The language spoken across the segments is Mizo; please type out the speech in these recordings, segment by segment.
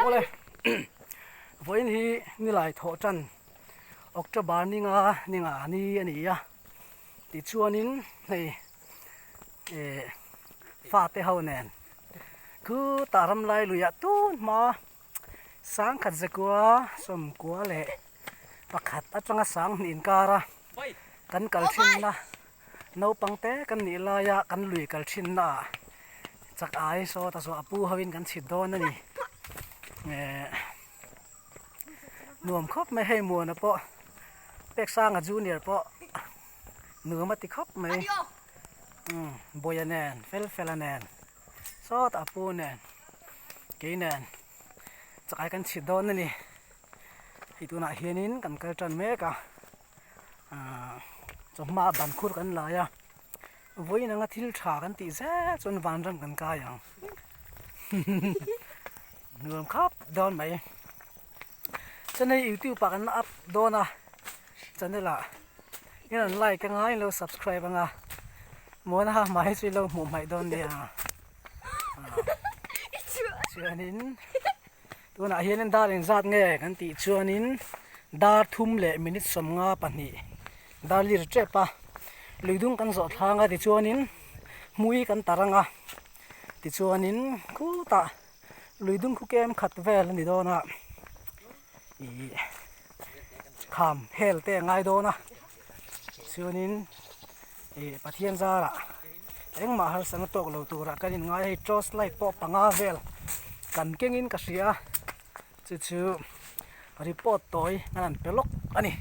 Awle vawiin hi nilai thawh tan October ninga ninga ni a ni a tichuanin hei eh fate ho nen khutah ramlai luiah tun hma sangkhat zakua sawmkua leh pakhat atanga sanghnih inkar a kan kal thinna Naupang te kan nih laia kan lui kal thinna ah chak ai sawt a zawh a pu ho in kan chhit dawn a ni. Ehh nuam khawp mai hei Muana pawh Peksanga junior pawh nuam a ti khawp mai umm Bawia nen Felfela nen sawt a pu nen kei nen chak ai kan chhit dawn a ni. Hei tunah hianin kan kal tan mek a. Ahh chawhma ban khur kan lai a vawiin anga thil tha kan tih zel chuan vanram kan kai ang nuam khap dawn mai chuan hei youtube ah kan up dawn a channel ah in rawn like anga in lo subscribe anga muana ha hmai chu ilo hmuh hmaih dawn nia chuanin. Tunah hianin dar engzat nge kan tih chuanin dar thum leh minute 52 dar lir tep a, luidung kan zawh thlang a tichuanin hmui kan tar ang a, tichuanin khutah luidung khu kem khat vel a ni dawn a, ih kham hel te a ngai dawn a, chuanin ih Pathian zarah. Engmah harsatna tawk lo turah kan inngai a hei torch light pawh panga vel kan kengin ka hria a chu chu report tawi an han pe lawk a ni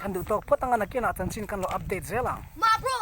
kan duh tawk phawt anga nakinah chanchin kan lo update zel ang. Ma bro.